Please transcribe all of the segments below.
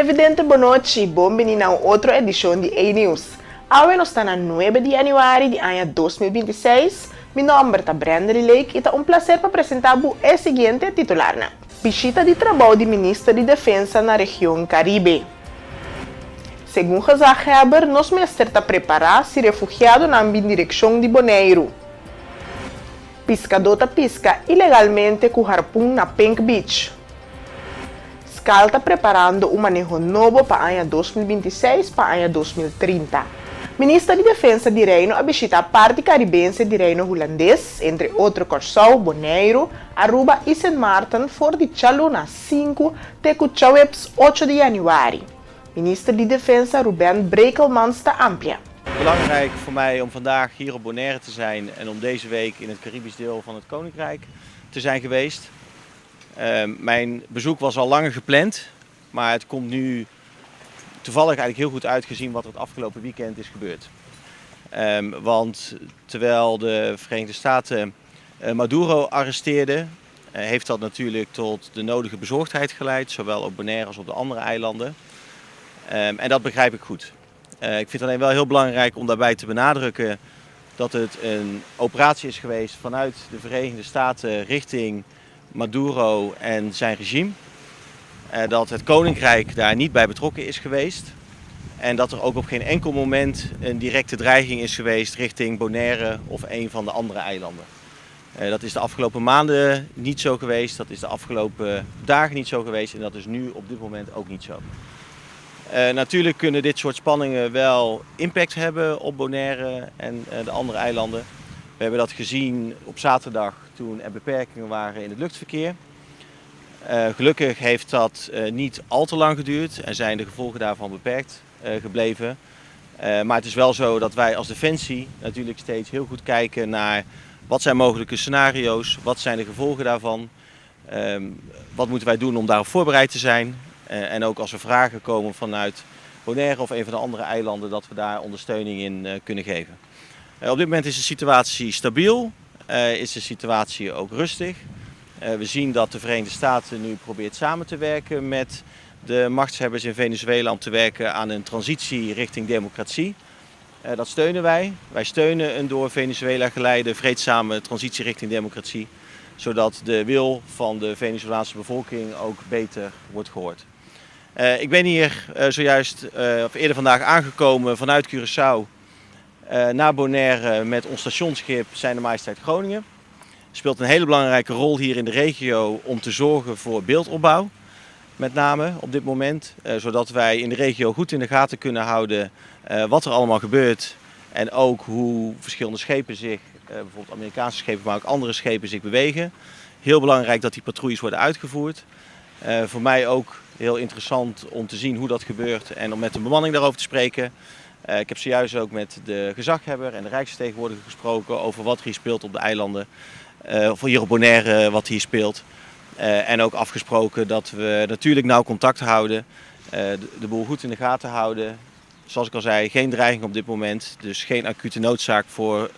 Televidente, bon nochi, bon bini na un otro edicion di A-News. Awe nos ta na 9 di januari di aña 2026. Mi nomber ta Brenda Lake y ta un placer pa presenta e siguiente titularnan. Bishita di trabou di Minister di Defensa na region Caribe. Segun gezaghebber, nos mester ta prepara si refugiadonan bin direccion di Boneiro. Piscado ta pisca ilegalmente cu harpun na Pink Beach. SKAL ta preparando un maneho nobo pa aña 2026 pa aña 2030. Minister di Defensa di Reino a bishita parti Caribense di Reino Hulandes, entre otro Corsou, Boneiro, Aruba y Sint Maarten, for di djaluna 5 te cu djaweps 8 di januari. Minister di Defensa Ruben Brekelmans ta amplia. Belangrijk voor mij om vandaag hier op Bonaire te zijn en om deze week in het Caribisch deel van het Koninkrijk te zijn geweest. Mijn bezoek was al langer gepland, maar het komt nu toevallig eigenlijk heel goed uitgezien wat er het afgelopen weekend is gebeurd. Want terwijl de Verenigde Staten Maduro arresteerde, heeft dat natuurlijk tot de nodige bezorgdheid geleid, zowel op Bonaire als op de andere eilanden. En dat begrijp ik goed. Ik vind het alleen wel heel belangrijk om daarbij te benadrukken dat het een operatie is geweest vanuit de Verenigde Staten richting Maduro en zijn regime. Dat het Koninkrijk daar niet bij betrokken is geweest. En dat er ook op geen enkel moment een directe dreiging is geweest richting Bonaire of een van de andere eilanden. Dat is de afgelopen maanden niet zo geweest, dat is de afgelopen dagen niet zo geweest en dat is nu op dit moment ook niet zo. Natuurlijk kunnen dit soort spanningen wel impact hebben op Bonaire en de andere eilanden. We hebben dat gezien op zaterdag toen er beperkingen waren in het luchtverkeer. Gelukkig heeft dat niet al te lang geduurd en zijn de gevolgen daarvan beperkt gebleven. Maar het is wel zo dat wij als Defensie natuurlijk steeds heel goed kijken naar wat zijn mogelijke scenario's, wat zijn de gevolgen daarvan, wat moeten wij doen om daarop voorbereid te zijn. En ook als er vragen komen vanuit Bonaire of een van de andere eilanden, dat we daar ondersteuning in kunnen geven. Op dit moment is de situatie stabiel, is de situatie ook rustig. We zien dat de Verenigde Staten nu probeert samen te werken met de machtshebbers in Venezuela om te werken aan een transitie richting democratie. Dat steunen wij. Wij steunen een door Venezuela geleide vreedzame transitie richting democratie, zodat de wil van de Venezolaanse bevolking ook beter wordt gehoord. Ik ben hier zojuist, of eerder vandaag aangekomen vanuit Curaçao naar Bonaire met ons stationsschip Zijne Majesteit Groningen. Speelt een hele belangrijke rol hier in de regio om te zorgen voor beeldopbouw. Met name op dit moment, zodat wij in de regio goed in de gaten kunnen houden wat er allemaal gebeurt. En ook hoe verschillende schepen zich, bijvoorbeeld Amerikaanse schepen, maar ook andere schepen zich bewegen. Heel belangrijk dat die patrouilles worden uitgevoerd. Voor mij ook heel interessant om te zien hoe dat gebeurt en om met de bemanning daarover te spreken. Ik heb zojuist ook met de gezaghebber en de Rijksvertegenwoordiger gesproken over wat er hier speelt op de eilanden. Of hier op Bonaire wat hier speelt. En ook afgesproken dat we natuurlijk nauw contact houden, de boel goed in de gaten houden. Zoals ik al zei, geen dreiging op dit moment, dus geen acute noodzaak voor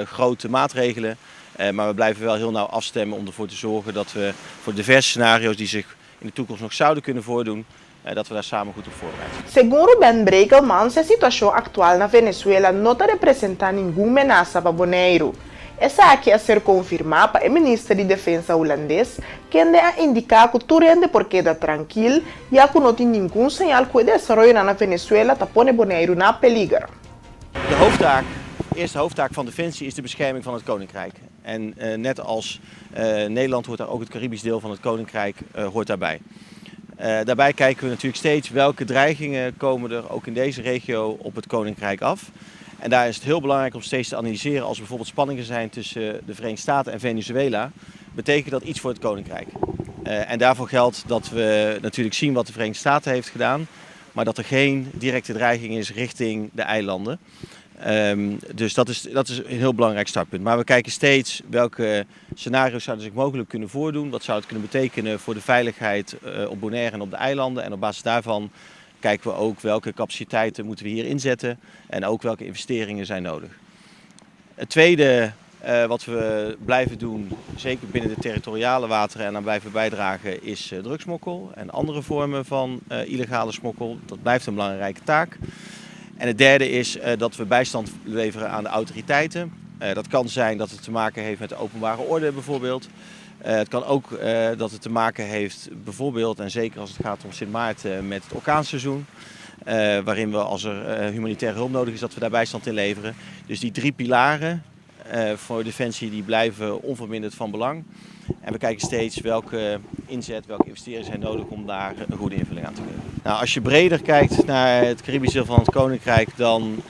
grote maatregelen. Maar we blijven wel heel nauw afstemmen om ervoor te zorgen dat we voor diverse scenario's die zich in de toekomst nog zouden kunnen voordoen, dat we daar samen goed op voorbereid zijn. Segun Ruben Brekelmans, e situacion actual na Venezuela no ta representa ningun menasa pa Boneiro. Esaki a ser confirma pa e minister di Defensa Hulandes, kende a indica cu tur hende por keda trankil, ya cu no tin ningun señal cu e desaroyo na Venezuela ta pone Boneiro na peliger. De hoofdtaak, de eerste hoofdtaak van Defensie is de bescherming van het Koninkrijk. En net als Nederland hoort daar ook het Caribisch deel van het Koninkrijk hoort daarbij. Daarbij kijken we natuurlijk steeds welke dreigingen komen er ook in deze regio op het Koninkrijk af. En daar is het heel belangrijk om steeds te analyseren als er bijvoorbeeld spanningen zijn tussen de Verenigde Staten en Venezuela, betekent dat iets voor het Koninkrijk. En daarvoor geldt dat we natuurlijk zien wat de Verenigde Staten heeft gedaan, maar dat er geen directe dreiging is richting de eilanden. Dus dat is een heel belangrijk startpunt. Maar we kijken steeds welke scenario's zouden zich mogelijk kunnen voordoen. Wat zou het kunnen betekenen voor de veiligheid op Bonaire en op de eilanden. En op basis daarvan kijken we ook welke capaciteiten moeten we hier inzetten. En ook welke investeringen zijn nodig. Het tweede Wat we blijven doen, zeker binnen de territoriale wateren en aan blijven bijdragen, is drugsmokkel en andere vormen van illegale smokkel. Dat blijft een belangrijke taak. En het derde is dat we bijstand leveren aan de autoriteiten. Dat kan zijn dat het te maken heeft met de openbare orde bijvoorbeeld. Het kan ook dat het te maken heeft bijvoorbeeld, en zeker als het gaat om Sint Maarten, met het orkaanseizoen. Waarin we als er humanitaire hulp nodig is, dat we daar bijstand in leveren. Dus die drie pilaren voor Defensie die blijven onverminderd van belang. En we kijken steeds welke inzet, welke investeringen zijn nodig om daar een goede invulling aan te geven. Nou, als je breder kijkt naar het Caribisch deel van het Koninkrijk, dan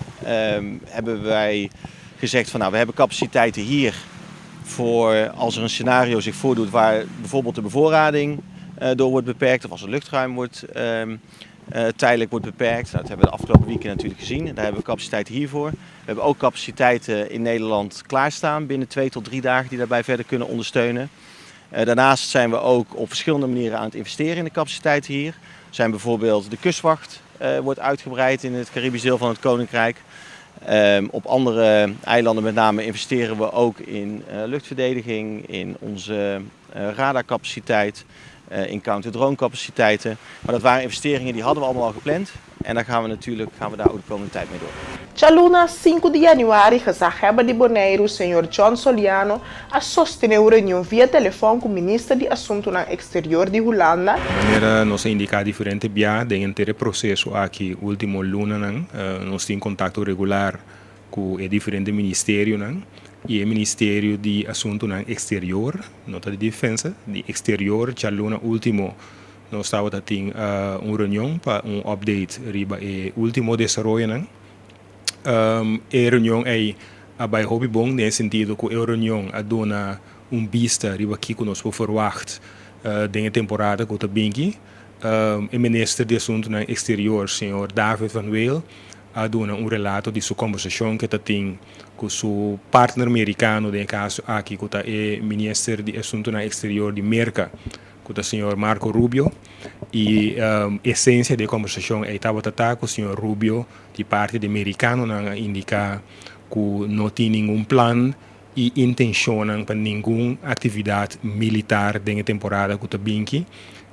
hebben wij gezegd van nou, we hebben capaciteiten hier voor als er een scenario zich voordoet waar bijvoorbeeld de bevoorrading door wordt beperkt of als het luchtruim tijdelijk wordt beperkt. Nou, dat hebben we de afgelopen weken natuurlijk gezien. Daar hebben we capaciteiten hiervoor. We hebben ook capaciteiten in Nederland klaarstaan binnen 2 tot 3 dagen die daarbij verder kunnen ondersteunen. Daarnaast zijn we ook op verschillende manieren aan het investeren in de capaciteiten hier. Zijn bijvoorbeeld de kustwacht wordt uitgebreid in het Caribisch deel van het Koninkrijk. Op andere eilanden met name investeren we ook in luchtverdediging, in onze radarcapaciteit, in counter-drone capaciteiten. Maar dat waren investeringen die hadden we allemaal al gepland. En daar gaan we natuurlijk gaan we daar ook de komende tijd mee door. Djaluna 5 di yanüari, gezaghebber di Boneiru, señor John Soliano, a sostené un reunion via telefòn ku minister di Asuntunan Eksterior di Hulanda, Manera nos a indiká diferente bia den e proseso aki último lunanan, nos tin kontakto regular ku e diferente ministerionan i e Ministerio di Asuntunan Eksterior, no di Defensa, di Eksterior, djaluna último nos tabatin un reunion pa un update riba e último desaroyonan. E reunion ei a bai hopi bon den sentido ku e reunion a duna un bista riba kiko nos por verwacht den e temporada ku ta bin aki. E minister di Asuntunan Eksterior, señor David van Weel, a duna un relato di su kombersashon ku e tin ku su partner merikano, den kaso aki, ku ta e minister di Asuntunan Eksterior di Merka, ku ta señor Marco Rubio, i esensia di e kombersashon ei tabata ku señor Rubio di parti di merikanonan a indiká ku no tin ningun plan i intenshon pa ningun aktividat militar den e temporada ku ta bin aki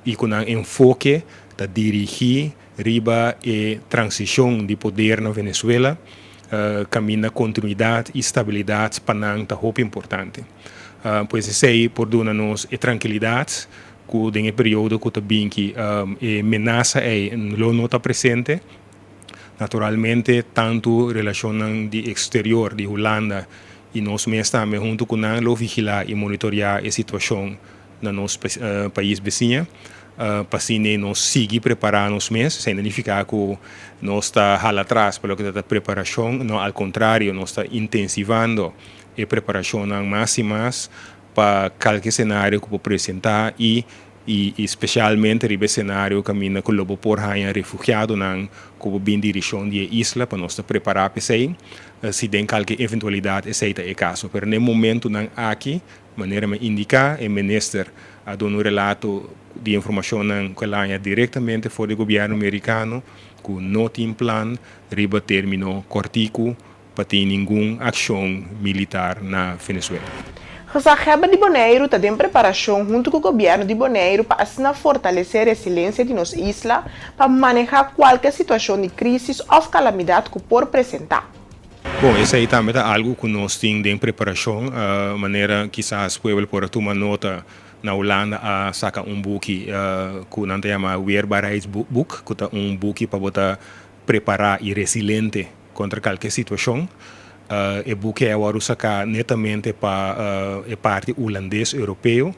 i ku nan enfoke ta dirigí riba e transishon di poder na Venezuela, kaminda kontinuidat i stabilidat pa nan ta hopi importante. Pues esei por duna nos e trankilidat ku den e periodo ku ta bin aki e menasa ei lo no ta presente. Naturalmente, tantu relashon di eksterior di Hulanda i nos mes tambe huntu ku nan lo vigilá i monitoriá e situashon na nos pais bisiña. Pa asina nos sigui prepará nos mes, sin nifiká ku nos ta hala atras pa loke ta preparashon, no, al kontrario, nos ta intensivando e preparashon mas i mas pa kualke senario ku por presentá i spesialmente riba senario kaminda ku lo por haña refugiadonan ku por bin direkshon di isla pa nos prepará pa esei, si den kualke eventualidat esei ta e kaso. Pero na e momentonan aki, manera mi a indiká, e minister a duna un relato di informashon ku el a haña direktamente for di gobièrnu merikano ku no tin plan riba término kòrtiku pa tin ningun akshon militar na Venezuela. Gezaghebber di Boneiru ta den preparashon huntu ku gobièrnu di Boneiru pa asina fortalesé resiliensia di nos isla pa manehá kualke situashon di krísis òf kalamidat ku por presentá. Bon, esei tambe ta algu ku nos tin den preparashon, manera kisas pueblo por tuma nota, na Hulanda a saka un buki ku nan ta yama Weerbaarheidsboek, ku ta un buki pa bo ta prepará i resiliente kontra kualke situashon. E buki a wòrdu saká netamente pa e parti hulandes europeo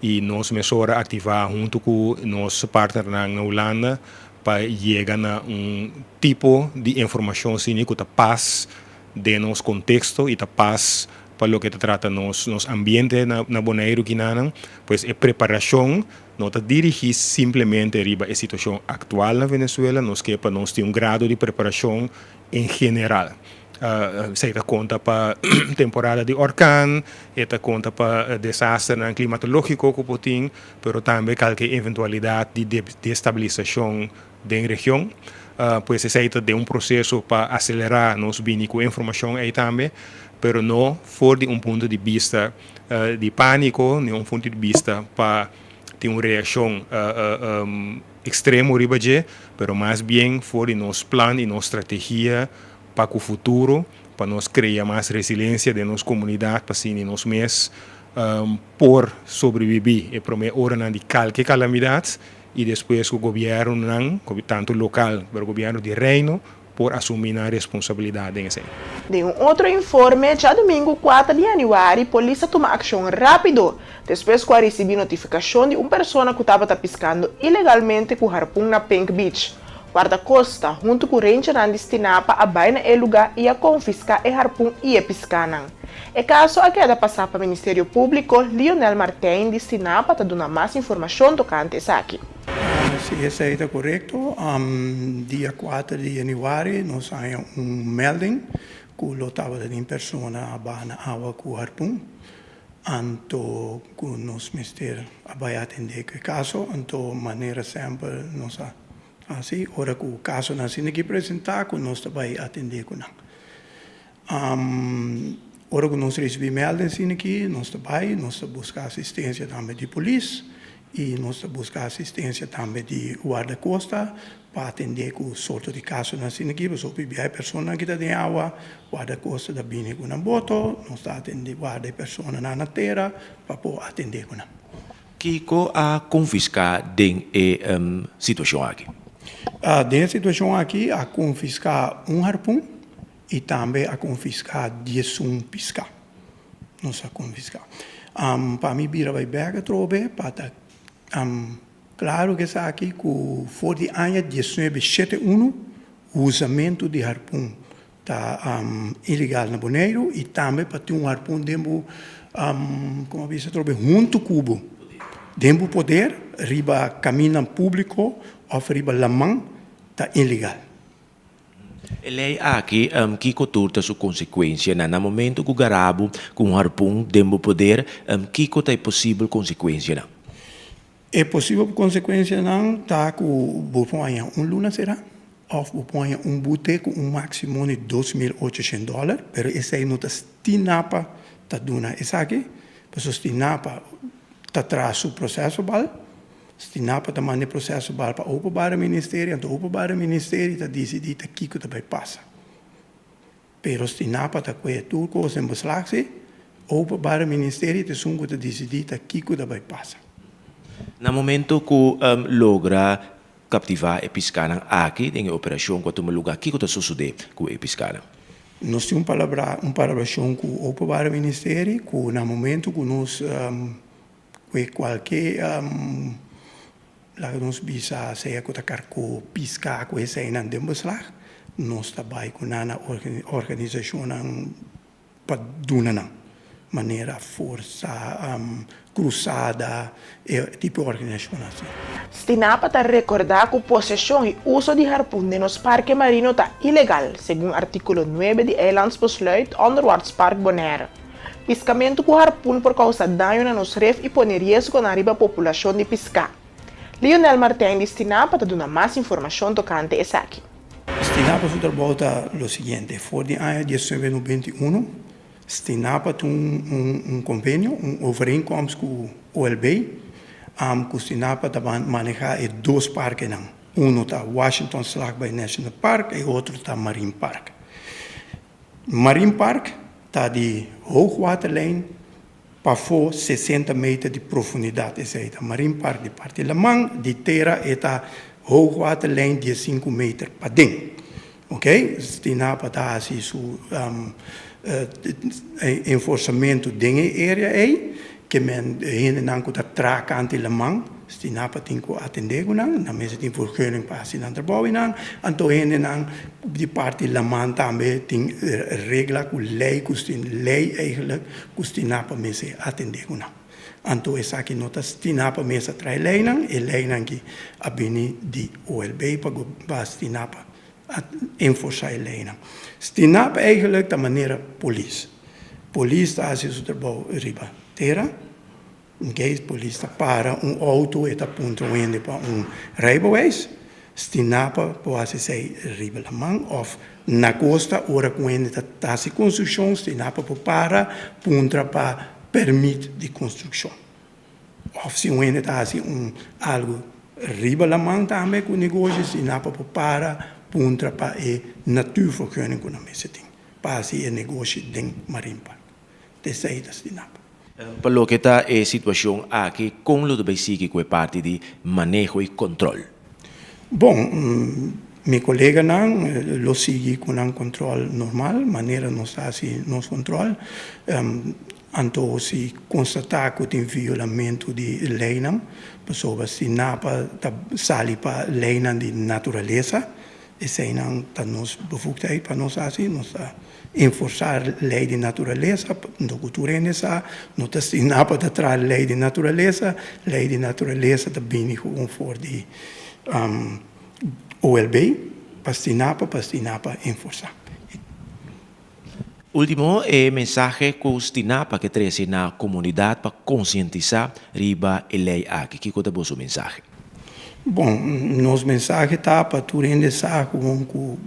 i nos mesora a aktivá huntu ku nos partnernan na Hulanda pa yega na un tipo di informashon asina ku ta pas den nos konteksto i ta pas pa loke ta trata nos ambiente na Boneiru kinanan. Pues e preparashon no ta dirigí simplemente riba e situashon aktual na Venezuela, nos ke pa nos tin un grado di preparashon en general. Esei ta konta pa temporada di orkan, e ta konta pa desaster klimatológiko ku por tin, pero tambe kualke eventualidat di destabilisashon den region. Pues esei ta un proseso pa aselerá nos bini ku informashon ei tambe. pero no for di un punto di bista di pániko, ni un punto di bista pa tin un reakshon ekstremo riba dje, pero mas bien for di nos plan i nos strategia pa ku futuro, pa nos krea mas resilensia den nos komunidat, pa asina nos mes por sobrebibí e promé oranan di kalke kalamidat i despues ku gobièrnunan, tantu lokal pero gobièrnu di Reino, por asumí nan responsabilidat den esei. Den un otro informe, djadumingu kuater di yanüari, polis a tuma akshon rápido despues ku a risibí notifikashon di un persona ku tabata piskando ilegalmente ku harpun na Pink Beach. Guardakosta, huntu ku rangernan di Stinapa a bai na e lugá i a konfiská e harpun i e piskánan. E kaso a keda pasá pa Ministerio Públiko, Lionel Martijn di Stinapa ta duna mas informashon tokante esaki. Si esei ta korekto, dia kuater di yanüari nos haña un melding ku lo tabata tin persona a baha na awa ku harpun. Anto ku nos mester a bai atendé ku e kaso, anto manera semper nos a hasi ora ku kasonan asina aki presentá ku nos ta bai atendé ku nan. Ora ku nos risibí mèlding asina aki nos ta bai, nos ta buska asistensia tambe di polis i nos ta buska asistensia tambe di wardakosta pa atendé ku sorto di kasonan asina aki, pasobra hopi bia e personanan ki ta den awa, wardakosta ta bini ku nan boto, nos ta atendé warda e personanan na tera pa por atendé ku nan. Kiko a konfiská den e situashon aki? Den e situashon aki a konfiská un harpun i tambe a konfiská diesun piská. Nos a konfiská. Pa mi bira bai bèk atrobe pa ta Klaru ku esaki ku for di aña diesnuebe shete unu usamentu di harpun ta ilegal na Boneiru i tambe pa tin un harpun den bo komo a bisa atrobe huntu ku bo den bo poder riba kaminnan públiko òf riba laman ta ilegal. E lei aki, kiko tur ta su konsekuensianan? Na momento ku gara bo ku un harpun den bo poder, kiko ta e posibel konsekuensianan? E posibel konsekuensianan ta ku bo por haña un luna será òf bo por haña un bute ku un máksimo di 2800 dòler, pero esei no ta Stinapa ta duna esaki, pasobra Stinapa ta traha su proseso bal, Stinapa ta manda e proseso bal pa Openbare Ministerie, anto Openbare Ministerie ta disidí ta kiko ta bai pasa. Pero Stinapa ta kue tur kos den beslag si, Openbare Ministerie ta esun ku ta disidí ta kiko ta bai pasa. Na momento ku logra kaptivá e piskanan aki den e operashon ku a tuma lugá, kiko ta sosodé ku e piskanan? Nos tin un palabra, un palabrashon ku Openbare Ministerie ku na momento ku nos Kue kualke laga nos bisa sea ku ta karkó, piská ku eseinan den beslag, nos ta bai ku nan na organisashonnan pa duna nan, manera Forsa, Krusada, e tipo organisashon asina. Stinapa ta rekordá ku poseshon i uso di harpun den nos parke marino ta ilegal, segun artíkulo nuebe di Eilandsbesluit Onderwaartspark Bonaire. Piskamentu ku harpun por kousa daño na nos ref i pone riesgonan riba populashon di piská. Lionel Martijn di Stinapa ta duna mas informashon tokante esaki. Stinapa su trabou ta lo siguiente, for di aña diesnuebe 91, Stinapa tin un un konvenio, un overeenkomst ku OLB, ku Stinapa ta maneha e dos parkenan. Uno ta Washington Slagbaai National Park e otro ta Marine Park. Marine Park ta di hoogwaterlijn pafó 60 meter di profundidat. Esei ta Marine Park di parti laman, di tera e ta hoogwaterlijn 15 meter paden. Ok, Stinapa ta hasi su enforsamentu den e area ei, ke men hendenan ku ta traha kant di laman, Stinapa tin ku atendé ku nan, nan mester tin vergunning pa hasi nan trabou einan, anto hendenan di parti laman tambe tin regla ku lei ku lei eigenlijk ku Stinapa mester atendé ku nan. Anto esaki no ta Stinapa mes a traha e leinan, e leinan ki a bini di OLB pa Stinapa a enforsá e leinan. Stinapa eigenlijk ta manera polis. Polis ta hasi su trabou riba tera. Oké, polis ta para un outo, e ta puntra un hende pa un rijbewijs. Stinapa por hasi esei riba laman òf na kosta ora ku hende ta hasi konstrukshon Stinapa por para puntra pa pèrmit di konstrukshon. Òf si un hende ta hasi un algu riba laman tambe ku negoshi Stinapa por para puntra pa e natuurvergunning ku nan mester tin pa hasi e negoshi den Marine Park. Esei ta Stinapa. Pa loke ta e situashon aki, kon lo ta bai sigui ku e parti di maneho i kòntròl? Bon, mi koleganan lo sigui ku nan kòntròl normal, manera nos ta hasi nos kòntròl. Anto si konstatá ku tin violamentu di leinan, pasobra si napa ta sali pa leinan di naturalesa, Eseinan ta nos bevoegdheid pa nos hasi, nos ta enforsá lei di naturalesa, do ku tur hende sa, no ta asina pa ta traha lei di naturalesa, lei di naturalesa ta bini gewoon for di OLB pa Stinapa, pa Stinapa enforsá. Ultimo, e mensahe ku Stinapa ke trese na komunidat pa konsientisá riba e lei aki. Kiko ta boso mensahe? Bon, nos mensahe ta pa tur hende sa ku ku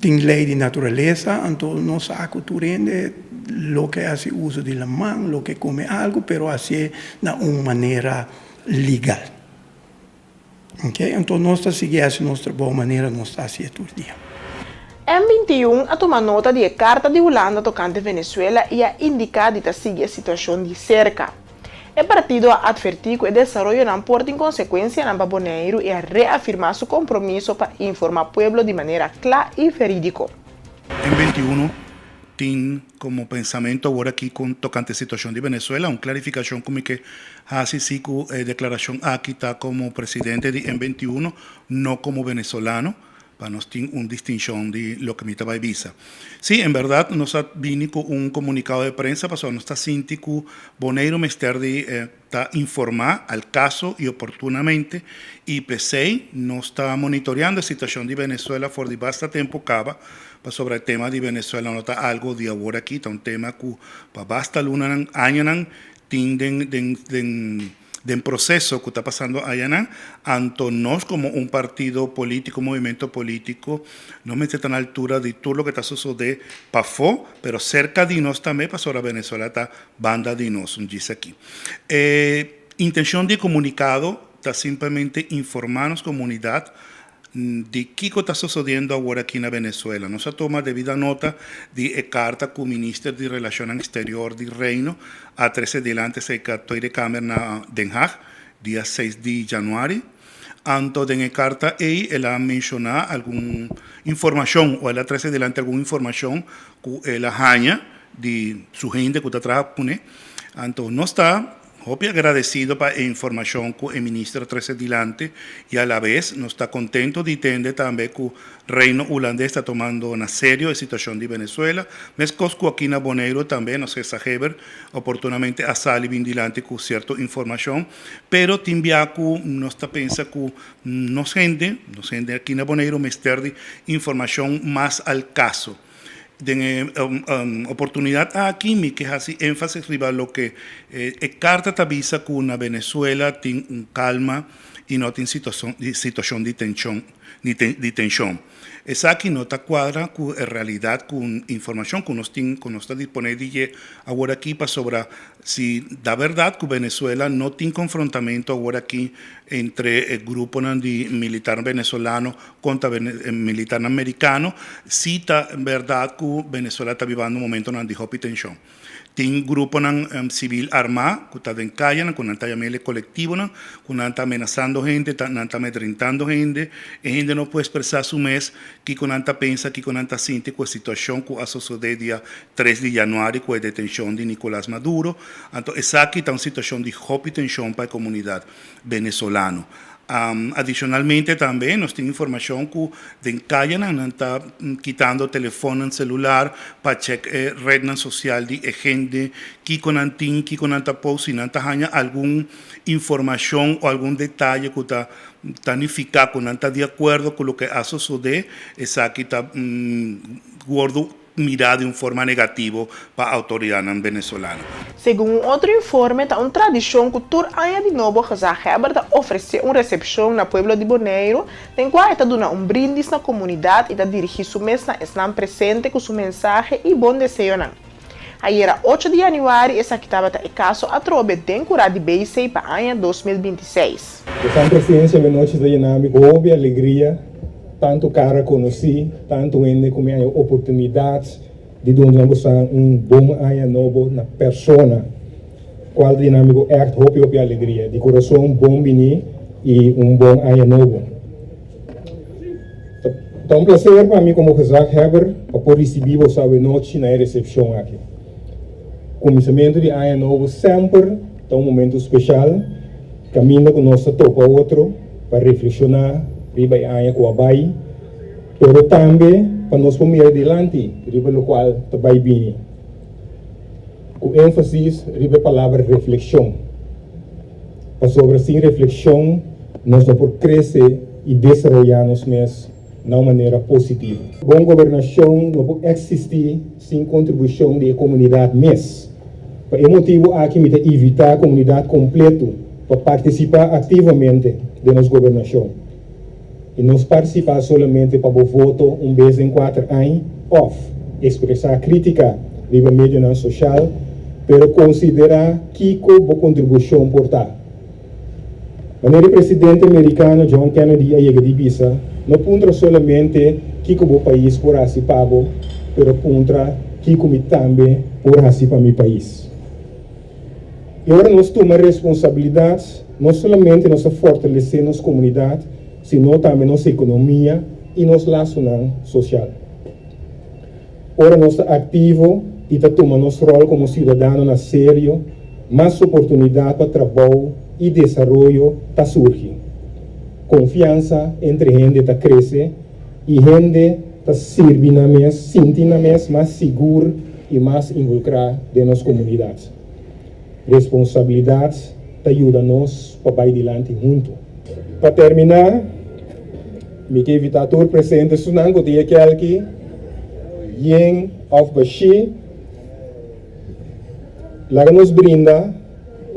tin lei di naturalesa, anto nos sa ku tur hende lo ke hasi uso di laman, lo ke kome algu, pero hasié na un manera legal. Ok, anto nos ta sigui hasi nos trabou manera nos ta hasié tur dia. M 21 a tuma nota di e karta di Hulanda tokante Venezuela i a indiká di ta sigui e situashon di serka. E partido a atvertí ku e desaroyonan por tin konsekuensianan pa Boneiru i a reafirmá su kompromiso pa informá pueblo di manera kla i verídiko. M 21 tin komo pensamentu awor aki kon tokante situashon di Venezuela. Un klarifikashon ku mi ke hasi si ku e deklarashon aki ta komo presidente di M 21, no komo venezolano, pa nos tin un distinshon di loke mi ta bai bisa. Sí, en bèrdat nos a bini ku un komunikado de prensa pasobra nos ta sinti ku Boneiru mester di ta informá al kaso i oportunamente i p'esei nos ta monitoreando e situashon di Venezuela for di basta tempu kaba pasobra e tema di Venezuela no ta algo di awor aki, ta un tema ku pa basta lunanan, añanan tin den den den den proseso ku ta pasando ayanan. Anto nos komo un partido polítiko, un movimento polítiko no mester ta na altura di tur loke ta sosodé pafó, pero serka di nos tambe pasobra Venezuela ta Banda di nos un djis aki. E intencion di e comunicado ta simplemente informa nos comunidad di kico ta sosodiendo awor aki na Venezuela. Nos a tuma debida nota di e carta cu Minister di Relacionnan Exterior di Reino a trece dilanti cerca Tweede Kamer na Den Haag dia seis di januari. Anto den e carta ey el a menciona algun informacion o el a trece dilanti algun informacion cu el a haña di su hende ku ta traha kuné. Anto nos ta hopi agradesido pa e informashon ku e minister a trese dilanti i alabes nos ta kontento di tende tambe ku Reino Hulandes ta tomando na serio e situashon di Venezuela. Meskos ku aki na Boneiru tambe nos gezaghebber oportunamente a sali bin dilanti ku sierto informashon, pero tin bia ku nos ta pensa ku nos hende, nos hende aki na Boneiru mester di informashon mas al kaso. Den e oportunidat aki mi ke hasi énfasis riba loke e karta ta bisa ku na Venezuela tin un kalma i no tin situashon di tenshon di tenshon. Esaki no ta kuadra ku e realidat ku informashon ku nos tin ku nos ta disponé di dje aworakí pasobra Si ta berdad cu Venezuela no tin confrontamento awor aki entre e gruponan di militar venezolano contra militarnan mericano, si ta berdad cu Venezuela ta bibando momentonan di hopi tension. Tin gruponan civil arma cu ta den cayanan, cu nan ta yama el e colectivonan, cu nan ta amenazando hende, nan ta amedrentando hende, e hende no por expresa su mes kico nan ta pensa, kico nan ta sinti cu e situacion cu a sosode dia 3 di januari ku e detenshon di Nicolas Maduro, anto esaki ta un situashon di hopi tenshon pa e komunidat venezolano. Adishonalmente tambe nos tin informashon ku den kayanan nan ta kitando telefonnan selular pa chèk e retnan sosial di e hende, kiko nan tin, kiko nan ta post, si nan ta haña algun informashon o algun detaye ku ta nifiká ku nan ta di akuerdo ku loke a sosodé, esaki ta wòrdu. mirá di un forma negativo pa outoridatnan venezolano. Segun un otro informe ta un tradishon ku tur aña di nobo Gezaghebber ta ofresé un resepshon na pueblo di Boneiru den kua e ta duna un brindis na komunidat i ta dirigí su mes na esnan presente ku su mensahe i bon deseonan. Ayera ocho di yanüari esaki tabata e kaso atrobe den kurá di BC pa aña 2026. Bosan presencia awe nochi ta yena mi ku hopi alegria, tantu kara konosí, tantu hende ku mi haña oportunidat di duna bosan un bon aña nobo na persona, kual ta yena mi ku ègt hopi hopi alegria. Di kurason bon bini i un bon aña nobo. Ta un placer pa mi como gezaghebber pa por ricibi boso awenochi na e recepcion aki. Cuminsamentu di aña nobo semper ta un momento special caminda cu nos ta topa otro pa reflexiona riba e aña cu a bay, pero tambe pa nos por mira dilanti riba locual ta bay bini, cu enfasis riba e palabra reflexion. Pasobra sin reflexion nos no por crece y desaroya nos mes na un manera positivo. Bon gobernacion no por existi sin contribucion di e comunidad mes. Pa e motibo aki mi ta invita comunidad completo pa participa activamente den nos gobernacion. Y no participa solamente pa bo voto un bes den cuater añ of expresa critica riba medionan social, pero considera kico bo contribucion por ta. Manera e presidente mericano John Kennedy a yega di bisa, No puntra solamente kico bo pais por haci pa bo, pero puntra kico mi tambe por haci pa mi pais. I ora nos tuma responsabilidat, no solamente nos ta fortalesé nos komunidat, sino tambe nos ekonomia i nos lasonan sosial. Ora nos ta aktivo i ta tuma nos ròl komo siudadano na serio, mas oportunidat pa trabou i desaroyo ta surgi. Konfiansa entre hende ta krese i hende ta sirbi nan mes, sinti nan mes mas sigur i mas involukrá den nos komunidat. Responsabilidat ta yuda nos pa bai dilanti huntu. Pa terminá, mi ke invitá tur presente esunnan ku tin e kèlki yen òf bashí, laga nos brinda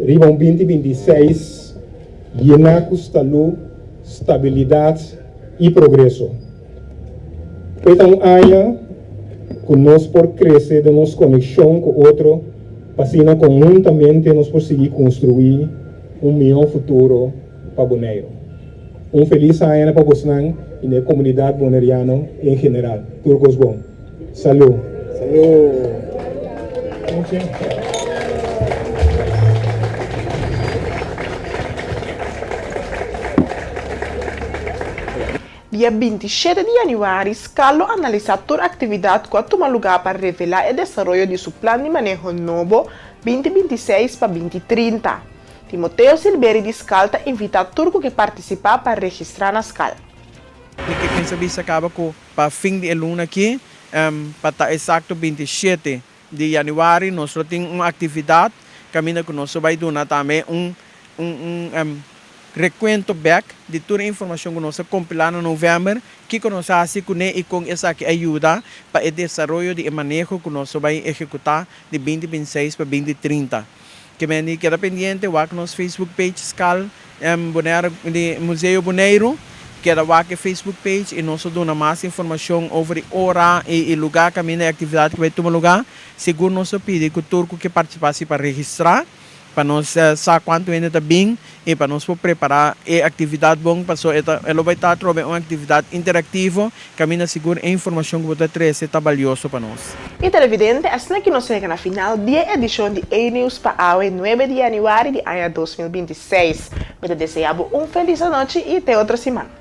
riba un 2026 yená ku stalú, stabilidat i progreso. E ta un aña ku nos por krese den nos konekshon ku otro pa asina konhuntamente nos por sigui konstruí un mihó futuro pa Boneiru. Un felis aña pa bosnan i na e komunidat boneriano en general. Tur kos bon. Salú. Salú. Dia 27 di yanüari, skal lo analisá tur aktividat ku a tuma lugá pa revelá e desaroyo di su plan di maneho nobo 2026 pa 2030. Timoteo Silberi di skal ta invitá tur ku ke partisipá pa registrá na skal. Mi ke pensa bisa kaba ku pa fin di e luna aki, pa ta eksakto 27 di yanüari, nos lo tin un aktividat kaminda ku nos lo bai duna tambe un un Rekuento bèk di tur e informashon ku nos a kompilá na novèmber, kiko nos a hasi kuné i kon esaki a yuda pa e desaroyo di e maneho ku nos lo bai ehekutá di 2026 pa 2030. Ke mende keda pendiente, wak nos Facebook page Skal Bonaire di Museo Boneiru, keda wak e Facebook page i nos lo duna mas informashon over di ora i lugá kaminda e aktividat ke bai tuma lugá. Sigur nos lo pidi ku tur ku ke partisipá si pa registrá. Pa nos sa kuantu hende ta bin i pa nos por prepará e aktividat bon paso e ta e lo bai ta atrobe un aktividat interaktivo kaminda sigur e informashon ku bo ta trese ta balioso pa nos. I televidente, asina ki nos yega na final di e edishon di E-Nieuws pa awe nuebe di yanüari di aña 2026. Mi ta desea bo un felis anochi i te otro siman.